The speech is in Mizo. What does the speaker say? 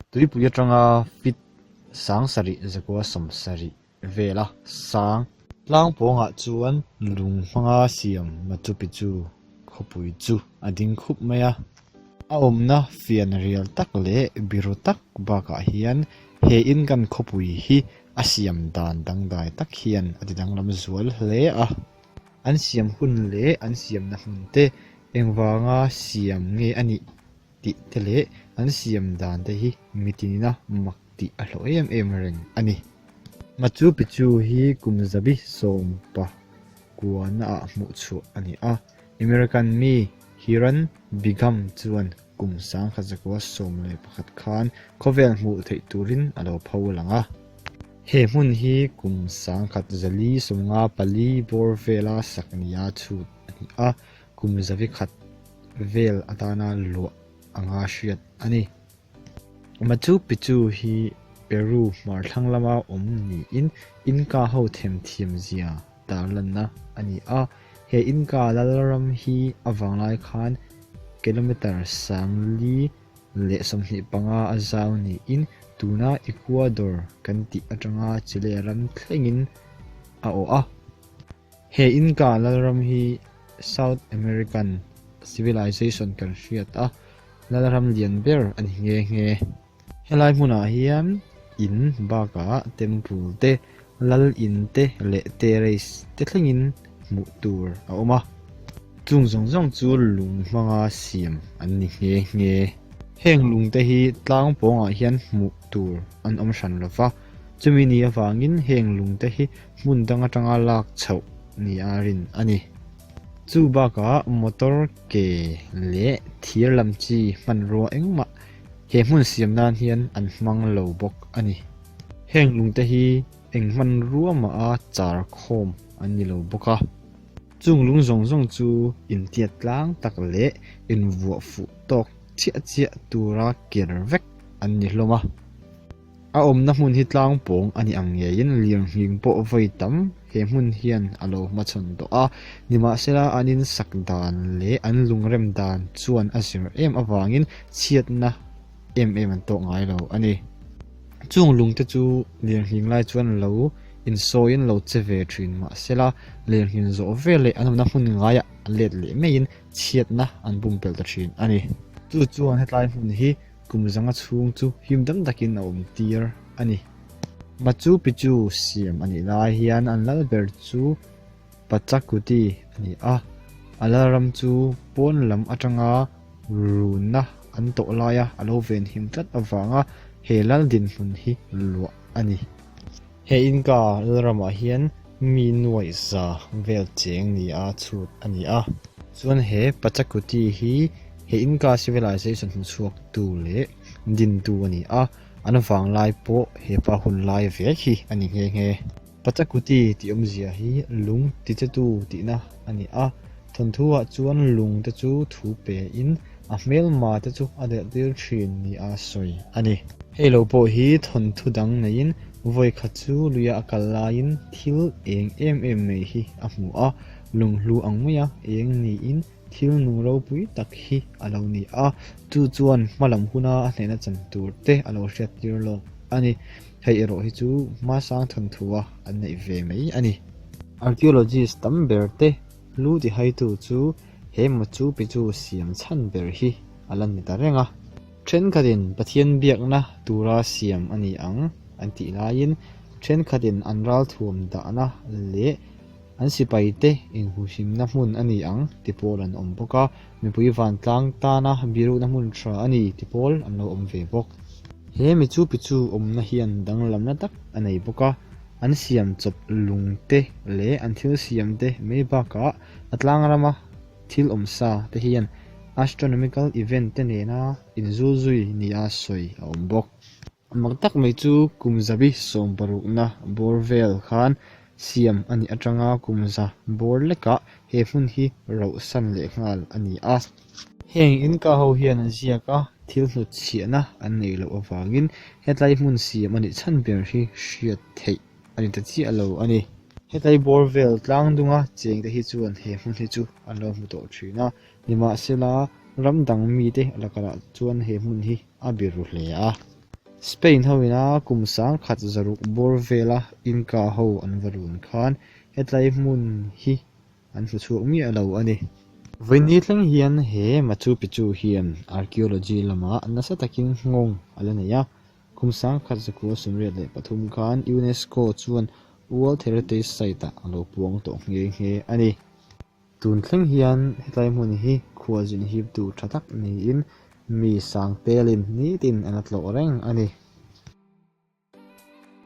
Tuipui atanga feet 7770 vela sang. Tlang pawngah chuan lung hmanga siam Machu Picchu khawpui chu a ding khup mai a. A awmna fian rial tak leh biru tak bakah hian he Incan khawpui hi a siam dan dangdai tak hian a ti danglam zual hle a. An siam hun leh an siamna hmun te engvanga siam nge a nih tih te leh an siam dan te hi mitinina mak tih a hlawh em em reng a ni. Machu Picchu hi kum zabi sawmpa kuana ah hmuh chhuah a ni a, American mi Hiram Bingham chuan kum 1911 khan khawvel hmuh theih turin a lo pho lang a. He hmun hi kum 1454 bawr vela sak nia chhut a ni a, kum zabi khat vel atana luah anga hriat a ni. Machu Picchu hi Peru hmar thlang lama awm niin Inca ho themthiam zia tarlanna a ni a. He Inca lalram hi a vanglai khan kilometre 1025 a zau niin tuna Ecuador kan tih atanga Chile ram thlengin a awh a. He Inca lalram hi South American civilization kan hriat a, lalram lian ber a ni nghe nghe. Helai hmunah hian in bakah temple te, lal in te leh terrace te thlengin hmuh tur a awm a. Chung zawng zawng chu lung hmanga siam an ni nghe nghe. Heng lung te hi tlang pawngah hian hmuh tur an awm hran lo va, chumi ni avangin heng lung te hi hmun dang atanga lak chhoh nia rin a ni. Chu bakah motor ke leh thir lam chi hmanrua engmah he hmun siam nan hian an hmang lo bawk a ni. Heng lungte hi eng hmanrua maha char khawm an ni lo bawk a. Chung lung zawng zawng chu intiat tlang tak leh invuah fuh tawk chiah chiah tura ker vek an ni hlawm a. A awmna hmun hi tlang pawng a ni ang ngeiin lirnghing pawh vawi tam he hmun hian a lo hmachhawn tawh a, nimahsela an insak dan leh an lungrem dan chuan a zir em avangin chhiatna em em an tawk ngai lo a ni. Chung lungte chu lirnghing lai chuan lo insawiin lo che ve thin mahsela lirnghing zawh veleh an awmna hmun ngaiah a let leh maiin chhiatna an pumpelh ta thin a ni. Chu chuan hetlai hmun hi Kum zanga chhung chu him dam takin a awm tir a ni. Machu Picchu siam a nih lai hian an lal ber chu Pachacuti a ni a, a lalram chu pawn lam atanga runna an tawh laia a lo venhim tlat avanga he lal dinhmun hi luah a ni. He Inca lalramah hian mi nuaih za vel cheng nia chhut a ni a. Chuan he Pachacuti hi he Inca civilization hmuchhuaktu leh dintu a ni a, an vanglai pawh hepa hun lai vek hi a ni nghe nghe. Pachacuti tih awmzia hi lung tichetu tihna a ni a, thawnthu-ah chuan lung te chu thu pein a hmelma te chu a delh tir thin nia sawi a ni. Hei lo pawh hi thawnthu dang neiin vawi khat chu luia a kal laiin thil eng em em mai hi a hmu a, lunghlu ang maia eng niin thil nung ropui tak hi a lo ni a, chu chuan hmalam huna a hnehna chan tur te a lo hriat tir lawk a ni. Hei erawh hi chu hmasang thawnthua an neih ve mai a ni. Archaeologist tam ber te Lu tihaitu chu he Machu Picchu siam chhan ber hi a la ni ta reng a. Thenkhatin Pathian biakna tura siam a ni ang an tih laiin thenkhatin an ralthuam dahna leh an sipaite inhuhimna hmun a ni ang ti pawl an awm bawk a, mipui vantlang tana birukna hmun tha a ni ti pawl an lo awm ve bawk. He Machu Picchu awmna hian danglamna tak a nei bawk a. An siam chawp lung te leh an thil siam te mai bakah a tlang rama thil awm sa te hian astronomical event te nena inzul zui nia sawi a awm bawk. Mak tak mai chu kum zabi sawmparukna bawr vel khan siam a nih atanga kum za bawr lekah he hmun hi rohsan leh nghal a ni a. Heng Inca ho hian a ziak a, thil hnutchhiahna an neih loh avangin hetlai hmun siam a nih chhan ber hi hriat theih a ni ta chiah lo a ni. Hetlai bawr vel tlang dunga chengte hi chuan he hmun hi chu an lo hmu tawh thin a, nimahsela ram dang mite lakah chuan he hmun hi a biru hle a. Spain ho ina kum 1600 bawr vela Inca ho an va run khan hetlai hmun hi an hmu chhuak miah lo a ni. Vawiin thleng hian he Machu Picchu hian archaeology lamah nasa takin nghawng a la nei a, kum 1983 khan UNESCO chuan World Heritage Site-ah a lo puang tawh nghe nghe a ni. Tun thleng hian hetlai hmun hi khualzin hip duh tha tak niin mi sang telin nitin an la tlawh reng a ni.